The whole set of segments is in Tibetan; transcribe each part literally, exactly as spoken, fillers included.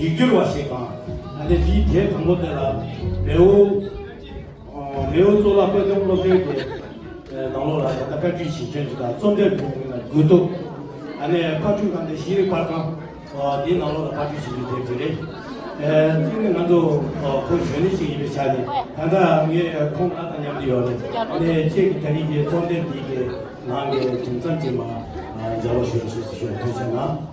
ཡིག་སྒྱུར་བ་ཞིག་དང་། ཨ་ནི་དེའི་དེབ་དང་པོ་དེ་ལ་མེའོ། མེའོ་གཙུག་ལག་དཔེ་སྟོན་སློབ་གྲྭའི་གི་ནང་ལོགས་ལ་ད་ལྟ་བཀའ་ཁྲིད་བྱེད་མཁན་ཞིག་དང་རྩོམ་དེབ་འདོན་མཁན་ལ་དགུ་ཐུག་ཨ་ནི་ཕག་གྲུ་ཁང་དེ་ཤེས་རིག་པར་ཁང་དེའི་ནང་ལོགས་ལ་ཕག་གྲུ་བྱེད་མཁན་དེབ་ཅིག་རེད། དེ་ནི་ང་ཚོ་ཁོ་གཞོན་ནུ་ཞིག་ཡིན་པའི་ཆ་ནས་ད་ལྟ་ངས་ཁོང་ལ་དང་མཉམ་དུ་ཡོད་རེད། ཨ་ནི་ཁྱེད་ཀྱི་ད་རིང་གི་རྩོམ་དེབ་འདི་གི་ནང་གི་དུམ་མཚམས་ཅིག་མ་མཇལ་བ་ཞུ་ཞུ་ཞུ་ཐུགས་རྗེ་གནང་།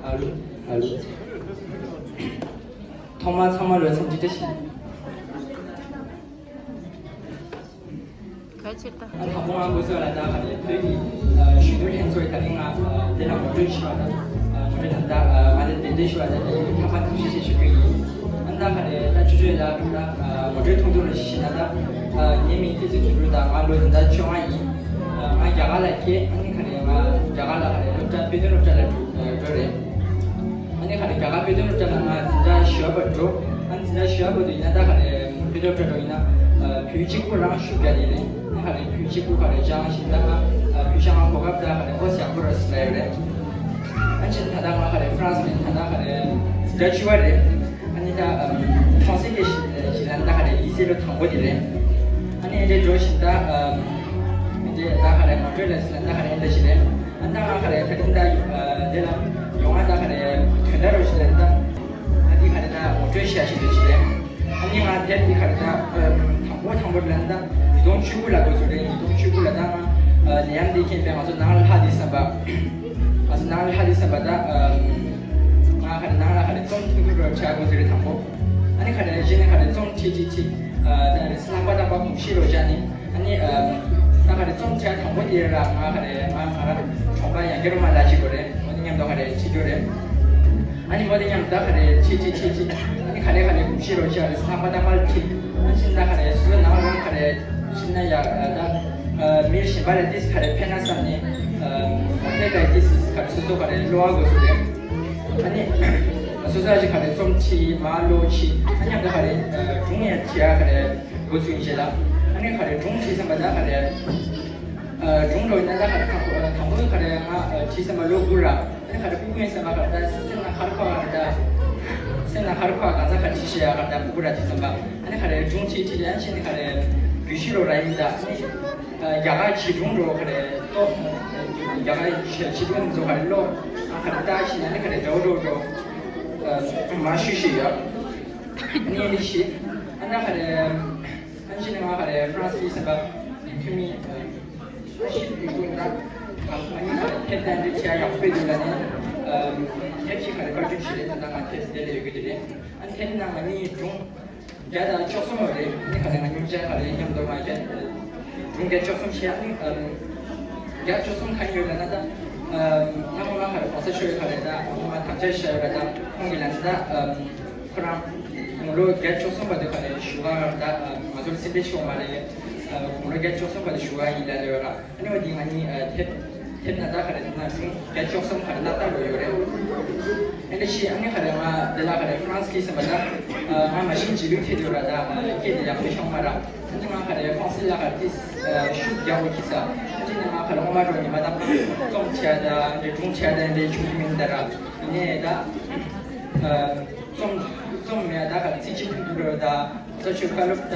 ཨ་ལོ། ཨ་ལོ། ཐོག་མར་ཚང་མ་ལོ་འཚམས་འདྲི་བཀྲ་ཤིས། ག་ཕྱིར་ད། ཨ་དང་པོ་ང་འགོ་ཚུགས་ལ་ད་ག་ནས་བོད་ཀྱི་གཞོན་ནུ་ལྷན་ཚོགས་ད་རིང་ང་འདི་ལ་ངོ་སྤྲོད་ཞུ་བ་དང་ངོ་སྤྲོད་དང་ད་ང་འདི་གདན་འདྲེན་ཞུ་བ་དང་འདི་ལ་ཐོག་མར་ཐུགས་རྗེ་ཆེ་ཞུ་གི་ཡིན། ཨ་ད་ག་ནས་ད་ཆུ་ཆོས་ལ་ད་ངོ་སྤྲོད་ཐུང་ཐུང་རེ་ཞུ་ན་ད་ངའི་མིང་བསྟན་འཛིན་དོན་གྲུབ་དང་ང་ལོ་ད་ལྟ་བཅོ་ལྔ་ཡིན། ང་རྒྱ་གར་ལ་སྐྱེས། ཨ་ནི་ག་ནས་ང་རྒྱ་གར་ལ་ག་ནས་སློབ་གྲྭ་དཔེ་སྟོན་སློབ་གྲྭ་ལ་འགྲོ་འགྲོ་རེད། ཨ་ནི་ག་རེ་རྒྱ་གར་དཔེ་སྟོན་སློབ་གྲྭ་ནང་ང་འཛིན་གྲྭ་བཞི་པ་འགྲོ། ཨ་ནི་འཛིན་གྲྭ་བཞི་པ་དུ་ཡིན་ན་ད་ག་རེ་དཔེ་སྟོན་སློབ་གྲྭ་འགྲོ་ཡིན་ན་བོད་གཅིག་པུ་རང་ཤུགས་རྒྱག་ནི་རེད། ཨ་ནི་ག་རེ་བོད་གཅིག་པུ་ག་རེ་སྦྱང་བཞིན་ད་ང་བོད་ཤ་ང་གོ་སྐབས་ད་ག་རེ་ཨོ་ཡག་པོ་ར་སི་ལ་ཡོད་རེད། ཨ་ནི་ད་ད་ང་ག་རེ་ཧྥ་རན་སི་ནས་ད་ད་ག་རེ་འཛིན་གྲྭ་བཅུ་པ་རེད། ཨ་ནི་ད་ཧྥ་རན་སི་གི་ཞིག་ལ་ད་ག་རེ་ལི་སེ་ལོ་དང་པོ་དེ་རེད། ཨ་ནི་འདྲེ་འགྲོ་བཞིན་ད་འདྲེ་ད་ག་རེ་ངོ་སྤྲོད་ལ་ཞིག་ལ་ད་ག་རེ་འདྲ་ཞིག་རེད། ཨ་ད་ང་ག་རེ་ད་ཐེངས་ད་དེ་ལ་ཡོང་ང་ད་ག་རེ་དོན་དག་རོ་ཞིག་ལ་ད་ཨ་འདི་ག་རེ་ད་ངོ་སྤྲོད་བྱ་ཞིག་རེད་ཞིག་རེད། ཨ་ནི་ང་དེབ་འདི་ག་རེ་ད་དང་པོ་དང་པོ་ལ་ད་ཉིས་སྟོང་བཅུ་དགུ་ལ་འགོ་ཚུགས་རེད། ཉིས་སྟོང་བཅུ་དགུ་ལ་ད་ང་ནད་ཡམས་འདི་མཁྱེན་པས་ང་ཚོ་ནང་ལ་ལྷག་འདི་བསམ་པ། ང་ཚོ་ནང་ལ་ལྷག་འདི་བསམ་པ་ད་ང་ག་རེ་ནང་ལ་ག་རེ་རྩོམ་ཐུང་ཐུང་རོ་བྱ་འགོ་ཚུགས་རེད་དང་པོ། ཨ་ནི་ག་རེ་གཞི་ནས་ག་རེ་རྩོམ་ཁྲིད་ཁྲིད་ཁྲིད་ད་རེས་ལྷག་པ་དང་པ་གོམས་གཤིས་རོ་བྱ་ནི། ཨ་ནི་ད་ག་རེ་རྩོམ་བྱ་དང་པོ་དེ་ར་ང་ག་རེ་ང་ང་ར་གྲོང་པ་ཡང་སྐྱར་མ་ལ་ཅིག་གོ་རེད། འོ་དེ་མཉམ་དུ་ག་རེ་ཁྲིད་རྒྱུ་རེད། ཨ་ནི་འོ་དེ་མཉམ་ད་ག་རེ་ཁྲིད་ཁྲིད་ཁྲིད་ཁྲིད་ཨ་ནི་ག་རེ་ག་རེ་གོམས་གཤིས་རོ་བྱ་རེས་ལྷག་པ་དང་པ་ལ་ཁྲིད། ཨ་ནི་ད་ག་རེ་སུ་ལ་ནང་རང་ག་རེ་ཁྲིད་ན་ཡ་ད་མིར་ཞིམ་པ་རེ་ཏིས་ག་རེ་ཕན་ན་བསམ་ནས་ཨ་ཕན་ག་ཏིས་ག་རེ་སོ་སོ་ག་རེ་ལོ་ཨ་གོ་སུ་རེད། ཨ་ནི་སོ་སོ་ཨ་ཅིག་ག་རེ་རྩོམ་ཁྲིད་མ་ལོ་ཁྲིད་ཨ་མཉམ་ད་ག་རེ་སྒྲུང་ཡ་ཁྲིད་ཡ་ག་རེ། འགོ་ཚུགས་ཡིན་ཞེས་ལ། ཨ་ནི་ག་རེ་སྒྲུང་བྲིས་ཟིན་པ་ད་ག་རེ། སྒྲུང་འགྲོ་ཡིན་ན་ད་ག་རེ་དང་པོ་དང་པོ་ག་རེ་ང་བྲིས་ཟིན་པ་ལོ་དགུ་ར། ཨ་ནི་ག་རེ་ཕྲུ་གུ་ཡིན་ཟིན་པ་ག་རེ་ད་སེམས་ན་ག་རེ་ཁོ་ག་རེ་ད། སེམས་ན་ག་རེ་ཁོ་ག་གང་ཟག་ག་བྲིས་ཤེས་ཡ་ག་རེ་ད་ཕྲུ་གུ་ར་བྲིས་ཟིན་པ། ཨ་ནི་ག་རེ་སྒྲུང་བྲིས་བྲིས་ཡ་ཕྱིན་ནི་ག་རེ། རྒྱུད་ཤེས་རོ་ར་ཡིན་ད། ཨ་ནི་རྒྱ་གར་བྱིས་སྒྲུང་འགྲོ་ག་རེ་ཏོ། རྒྱ་གར་བྱིས་སྒྲུང་འགྲོ་ག་རེ་ལོ། ཨ་ག་རེ་ད་ཕྱིན་ཨ་ནི་ག་རེ་འགྲོ་འགྲོ་འགྲོ། མ་ཤུ་ཤི་ཡ། ཨ་ནི་ཨ་ནི་ཤི། ཨ་ན་ག་རེ། ཨ་ནི་ང་ག་རེ་ཧྥ་རན་སི་སེམས་པ་འཐུས་མི་ཨ་ཤི་དུས་ཀུན་ན་ཨ་ནི་ག་རེ་ཐེབས་ལྡན་འདི་ཆེ་ཡག་པོ་འདུག་ལ་ནི་ཨ་ཐེབས་ཤིག་ག་རེ་བཀའ་དྲིན་ཆེ་རེད། ད་ལྟ་ང་ཐེབས་དེ་ལ་ཡོད་གི་དེ་རེད། ཨ་ནི་ཐེབས་ནང་ང་ནི་སྒྲུང་བརྒྱ་དང་བཅུ་གསུམ་ཡོད་རེད། ཨ་ནི་ག་རེ་ང་ཉིན་བྱས་ག་རེ་མཉམ་དུ་མ་བྱས་སྒྲུང་བརྒྱ་བཅུ་གསུམ་བྱས། ཨ་ནི་ཨ་བརྒྱ་བཅུ་གསུམ་ག་རེ་ཡོད་ལ་ན་ད་ཨ་ད་ཁོང་ང་ག་རེ་གོང་ས་མཆོག་ཡོད་ག་རེ་ད་ཁོང་ང་དམ་བཅའ་བཞག་ཡོད་ལ་ད་ཁོང་གི་ལ་ནི་ད་ཨ། ཁོ་རང་དགུང་ལོ་བརྒྱད་ཅུ་གསུམ་པ་དེ་ག་ནས་བཞུགས་སྒར་ད་ང་ཚོར་སེམས་པའི་ཆེ་བ་མ་རེད། དགུང་ལོ་བརྒྱད་ཅུ་གསུམ་པ་དེ་བཞུགས་སྒར་ཡིན་ལ་ལོས་ར། ཨ་ནི་བ་འདི་ང་གཉིས་ཐེབས་ཐེབས་ན་ད་ག་རེ་ན་བརྒྱད་ཅུ་གསུམ་ག་རེ་ན་ད་ལོ་ཡོད་རེད། ཨ་ནི་ཤི་ཨ་ནི་ག་རེ་ང་དེ་ལ་ག་རེ་ཧྥ་རན་སི་སི་ཟིན་པ་ད་ང་མ་ཤིན་རྗེས་ལུས་ཐེབས་ཡོད་ར་ད་སྐད་དེ་ཡག་པོ་ཤོང་མ་ར། ཨ་ནི་ང་ག་རེ་ཧྥ་རན་སི་ལ་ག་རེ་ཤུགས་རྒྱག་པོ་ཁྱི་ས་ཨ་ནི་ང་ག་རེ་ངོ་མ་འགྲོ་ཉི་མ་ད་རྩོམ་བྱས་ད་འདི་སྒྲུང་བྱས་ད་འདི་ཆུང་ཆུང་མིན་ད་ར་ཨ་ནི་ད། རྩོམ་རྩོམ་མེད་ད་ག་ཚིག་ཅིག་ཐུག་འགྲོ་ད་ས་ཆུ་བཀའ་སློབ་ད་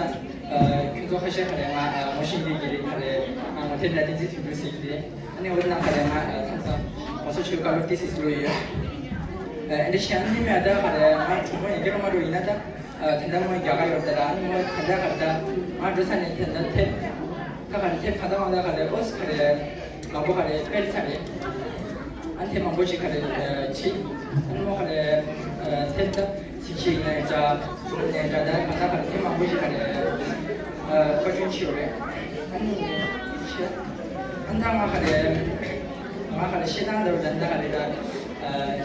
ཁྱོད་ཚོ་ཁ་ཤས་ག་རེ་ང་ངོ་ཤེས་ཀྱི་གི་རེད། ག་རེ་ང་ངོ་དེབ་ན་བསྟན་འཛིན་ཐུབ་འགྲོ་ཟེར་གི་རེད། ཨ་ནི་འོ་ན་ག་རེ་ང་མཚམས་མཚམས་ས་ཆུ་བཀའ་སློབ་ཏི་སི་སློབ་ཡོད། ཨ་འདི་ཤ་འདི་མེད་ད་ག་རེ་ང་གྲོང་པ་ཡན་གྱི་རོ་མ་རོ་ཡིན་ན་ད། དེ་འདྲ་མོ་རྒྱ་གར་ཡོད་དེ་ར། ཨ་ནི་མོ་དེ་འདྲ་ག་རེ་ད་ང་འགྲོ་ས་ནས་དེ་འདྲ་ཐེབས་ད་ག་རེ་ཐེབས་ག་ད་མ་ད་ག་རེ་ཨོ་སི་ག་རེ་མང་པོ་ག་རེ་སྤེལ་ཚར་རེད། ཨ་ནི་དེ་མང་པོ་ཞིག་ག་རེ་ཆི་ཨ་ནི་མོ་ག་རེ་ཐེབས་ད་ཚིག་ཤིག་ནས་འདྲ་ནས་འདྲ་ད་ག་ད་ག་རེ་དེ་མང་པོ་ཞིག་ག་རེ་བཀའ་བཀྱོན་ཆེ་བ་རེད། ཨ་ནི་ཆེ་ཨ་ནི་ད་ང་ག་རེ་ང་ག་རེ་ཤེས་སྟངས་འདྲ་བ་ད་ད་ག་རེ་ད།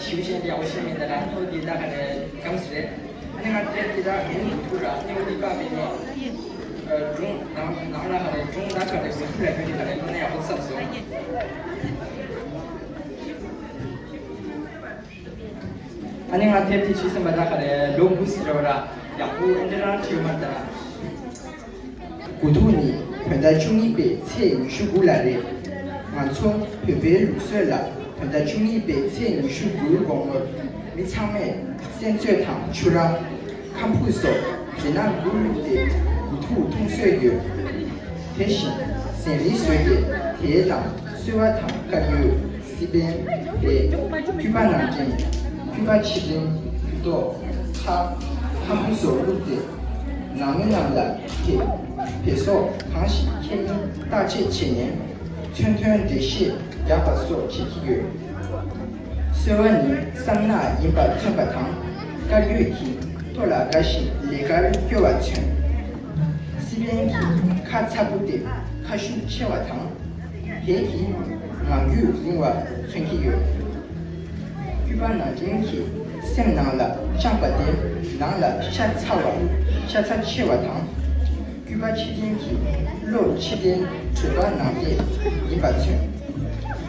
ཞིབ་བཤད་ཡག་པོ་བྱས་མེད་ད་ར་ཐོ་དེ་ད་ག་རེ་གམ་སི་རེད། ཨ་ནི་ང་དེ་དེ་ད་ཧེ་ནི་ཐུ་ར་ཨ་ནི་འོ་དེ་པ་མེད་ནས་སྒྲུང་ནང་ནང་ལ་ག་རེ་སྒྲུང་ད་ག་རེ་མི་ཐུ་ལ་རྒྱུ་དེ་ག་རེ་ལོ་ན་ཡག་པོ་བསམ་སོང་། ཨ་ནི་ང་དེབ་དེ་བྲིས་ཟིན་པ་ད་ག་རེ་ལོ་དགུ་ཙམ་རེད་བ་ར། ཡག་པོ་ཨེ་འདྲ་རང་བྲིས་ཡོད་མ་རེད་ད། དགུ་ཐུག་ནི་བོད་ཟླ་བཅུ་གཉིས་པའི་ཚེས་ཉི་ཤུ་དགུ་ལ་རེད། ང་ཚོ་བོད་པའི་ལུགས་སྲོལ་ལ་བོད་ཟླ་བཅུ་གཉིས་པའི་ཚེས་ཉི་ཤུ་དགུའི་དགོང་མོར་མི་ཚང་མས་སྲན་ཚོད་དང་ཕྱུར་ར། ཁམ་བུ་སོགས་རྫས་སྣ་དགུ་བླུགས་ཏེ་དགུ་ཐུག་འཐུང་སྲོལ་ཡོད། དེ་བཞིན་ཟན་རིལ་བཟོས་ཏེ་དེའི་ནང་སོལ་བ་དང་དཀར་ཡོལ། སི་པན། འབྲས། སྐྱུར་པ་ནང་བྲན། སྐྱུར་པ་ཕྱེ་ཐུན། བུལ་ཏོག་ཁ། ཁམ་བུ་སོགས་བླུགས་ཏེ་ནང་མི་རྣམས་ལ་དེ་བེ་སོགས་གང་ཞིག་ཁྱད་མིན་བརྟག་དཔྱད་བྱས་ནས་མཚོན་ཐུན་འགྲེལ་བཤད་རྒྱག་པ་སོགས་བྱེད་ཀྱི་ཡོད། སོལ་བ་ནི་སྲང་ནག་ཡིན་པ་མཚོན་པ་དང་། དཀར་ཡོལ་གྱིས་ལྟོ་ལ་དགའ་ཞིང་ལས་ཀར་སྐྱོ་བ་མཚོན། སི་པན་གྱིས་ཁ་ཚ་པོ་སྟེ་ཁ་ཤུགས་ཆེ་བ་དང་། འབྲས་ཀྱིས་ངང་རྒྱུད་རིང་བ་མཚོན་གྱི་ཡོད། སྐྱུར་པ་ནང་བྲན་གྱིས་སེམས་ནང་ལ་བཅངས་པ་སྟེ་ནང་ལ་ཤ་ཚ་བ། ཤ་ཚ་ཆེ་བ་དང་། སྐྱུར་པ་ཕྱེ་ཐུན་གྱིས་བློ་ཕྱི་བདེ་དྲོད་འབར་ནང་བདེ་ཡིན་པ་མཚོན།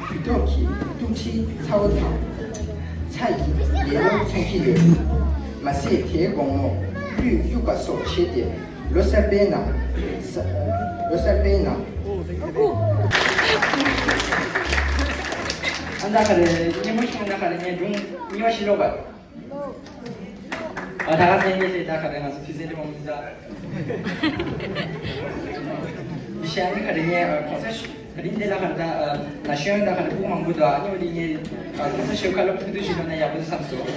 བུལ་ཏོག་གིས་དུག་མཁྲིས་ཚ་བོ་དང་། ཚྭ་ཡིས་ལས་རོགས་མཚོན་གྱི་ཡོད། མ་ཟད་དེའི་དགོང་མོ་སྤོས་གཡུག་པ་སོགས་བྱས་ཏེ་ལོ་གསར་པའི་ནང་ས་ལོ་གསར་པའི་ནང་། ཨ་ད་ག་རེ་སྙན་མོ་ཞིག་ན་ག་རེ་ངས་སྒྲུང་གཉིས་པ་ཞིག་ཀློག་པ། ཨ་ད་ག་སེ་ངས་ཟེར་ད་ག་རེ་ང་ཚོ་དུས་ཚོད་འདི་མང་མི་འདུག་ད། ཤ་ནི་ག་རེ་ངས་གོང་ས་ཤོད་ག་རེ་འདི་ལ་ག་རེ་ད་ན་གཞོན་ད་ག་རེ་སྤུ་མང་པོ་འདུག་ཨ་ནི་འོ་དེ་ངས་གོང་ས་ཤོད་བཀའ་སློབ་ཐུང་ཐུང་ཞིག་གནང་ན་ཡག་པོ་འདུག་བསམ་སོང་།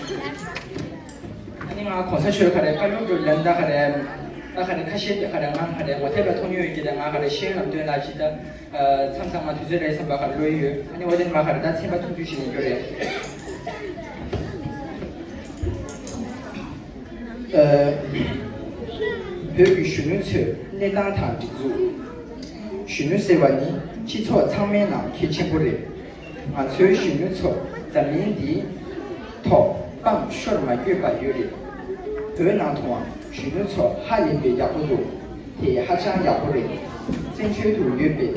ཨ་ནི་ང་གོང་ས་མཆོག་ག་རེ་བཀའ་སློབ་འགྲོ་ལན་ད་ག་རེ། ད་ག་རེ་ཁ་ཤས་ཀྱི་ག་རེ་ང་ག་རེ་ངོ་དེབ་ལ་མཐོང་མྱོང་ཡོད་ཀྱི་ད་ང་ག་རེ་ཤེས་ལམ་སྟོན་ལ་ཅི་ད། མཚམས་མཚམས་ང་དུས་ཚོད་རེད་བསམ་པ་ག་རེ་ལོས་ཡོད། ཨ་ནི་འོ་དེ་ནི་མ་ག་རེ་ད་ཚན་པ་ཐུང་ཐུང་ཞིག་ཡིན་རྒྱུ་རེད། ཨ། བོད་ཀྱི་གཞོན་ནུ་ཚོའི་གནས་སྟངས་དང་སྒྲིག་འཛུགས། གཞོན་ནུ་ཟེར་བ་ནི་སྤྱི་ཚོགས་ཚང་མའི་ནང་གལ་ཆེན་པོ་རེད། ང་ཚོའི་གཞོན་ནུ་ཚོ་འཛམ་གླིང་འདིའི་ཐོག་སྤམ་ཤོར་མ་འགྱོད་པ་ཡོད་རེད། བོད་ནང་དུའང་གཞོན་ནུ་ཚོ་ཧ་ལས་པའི་ཡག་པོ་འདུག་དེ་ཧ་ཅང་ཡག་པོ་རེད། བཙན་བྱོལ་དུ་ཡོད་པའི་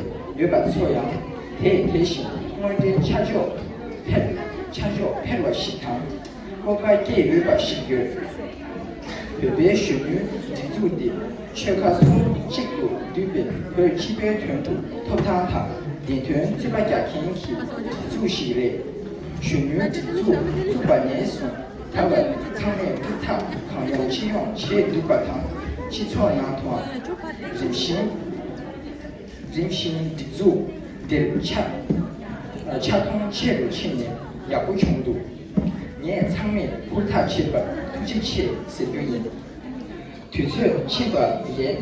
ཡོད་པ་ཚོ་ཡང་དེ་དེ་བཞིན་དངོས་འབྲེལ་ཆ་འཇོག་འཕེར་ཆ་འཇོག་འཕེར་བ་ཞིག་དང་། སྤོབས་པ་སྐྱེས་ཡོད་པ་ཞིག་ཡོད། བོད་པའི་གཞོན་ནུའི་སྒྲིག་འཛུགས་འདི་ཆོལ་ཁ་སུ་གཅིག་ཏུ་འདུས་པའི་བོད་སྤྱི་པའི་དོན་དུ་ཐོབ་ཐང་དང་བདེན་དོན་རྩོད་པ་རྒྱག་མཁན་གྱི་སྒྲིག་འཛུགས་ཤིག་རེད། གཞོན་ནུའི་སྒྲིག་འཛུགས་བཙུགས་པ་ནས་བཟུང་ད་བར་ཚང་མས་ཧུར་ཐག་གང་ཡོང་ཅི་ཡོང་བྱས་འདུག་པ་དང་སྤྱི་ཚོགས་ནང་དུའང་རིམ་བཞིན། རིམ་བཞིན་སྒྲིག་འཛུགས་འདིར་ཆ་ཆ་མཐུན་ཆེ་རུ་ཕྱིན་ནས་ཡག་པོ་བྱུང་འདུག་ངས་ཚང་མས་ཧུར་ཐག་བྱས་པར་ཐུགས་རྗེ་ཆེ་ཟེར་རྒྱུ་ཡིན། དུས་ཚོད་ཕྱིན་པ་ལས་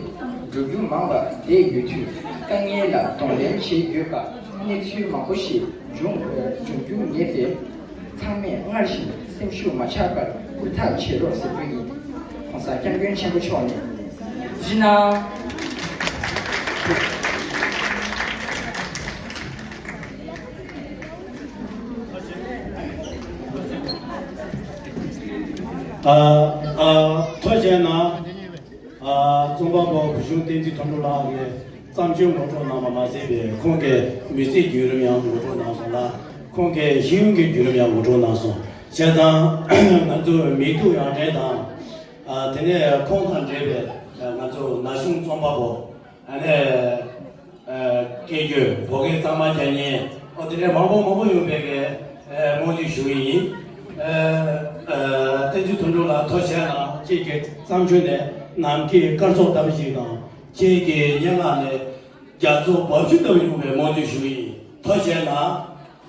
འགྲོ་རྒྱུ་མང་བ་བསྡད་ཡོད་དུས་དཀའ་ངལ་ལ་གདོང་ལེན་བྱས་ཡོད་པ་གནས་ཚུལ་མང་པོ་ཞིག་འབྱུང་འབྱུང་རྒྱུ་ངེས་པས། ཚང་མས་སྔར་བཞིན་སེམས་ཤུགས་མ་ཆག་པར་ཧུར་ཐག་བྱེད་རོགས་ཟེར་རྒྱུ་ཡིན། ༸གོང་ས་༸སྐྱབས་མགོན་ཆེན་པོ་མཆོག་ནས་གཟིགས་གནང་། ཨ་ཨ་ཐུགས་རྗེ་གནང་། ཨ་རྩོམ་པ་པོ་བུ་ཆུང་བསྟན་འཛིན་དོན་གྲུབ་ལགས་ཀྱིས་བརྩམས་ཆོས་ངོ་སྤྲོད་གནང་བ་མ་ཟད་པའི་ཁོང་གི་མི་ཚེའི་བརྒྱུད་རིམ་ཡང་ངོ་སྤྲོད་གནང་སོང་ལ། ཁོང་གི་ཤེས་ཡོན་གྱི་བརྒྱུད་རིམ་ཡང་ངོ་སྤྲོད་གནང་སོང་། བྱས་ཙང་ང་ཚོ་མི་ཐུག་ཡང་འདྲེན་དང་། ཨ་དེ་ནས་ཁོང་དང་འབྲེལ་བའི་ང་ཚོ་ན་གཞོན་རྩོམ་པ་པོ། ཨ་ནས་ཨ་སྐད་སྒྱུར་བོད་སྐད་གཙང་མ་རྒྱག་མཁན་ཨོ་དེ་འདྲའི་མང་པོ་མང་པོ་ཡོད་པའི་གི་ཨ་སྨོན་འདུན་ཞུ་གི་ཡིན། ཨ་ཨ་བསྟན་འཛིན་དོན་གྲུབ་ལགས་ཐུགས་རྗེ་གནང་། ཁྱེད་ཀྱི་བརྩམས་ཆོས་ནས་ནམ་མཁའི་སྐར་ཚོགས་ལྟ་བུ་ཞིག་དང་ཁྱེད་ཀྱི་སྙན་ངག་ནས་རྒྱ་མཚོ་འབབ་ཆུ་ལྟ་བུ་ཡོང་བའི་སྨོན་འདུན་ཞུ་གི་ཡིན། ཐུགས་རྗེ་གནང་།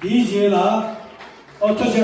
དེའི་རྗེས་ལ་ཨོ་ཐུགས་རྗེ།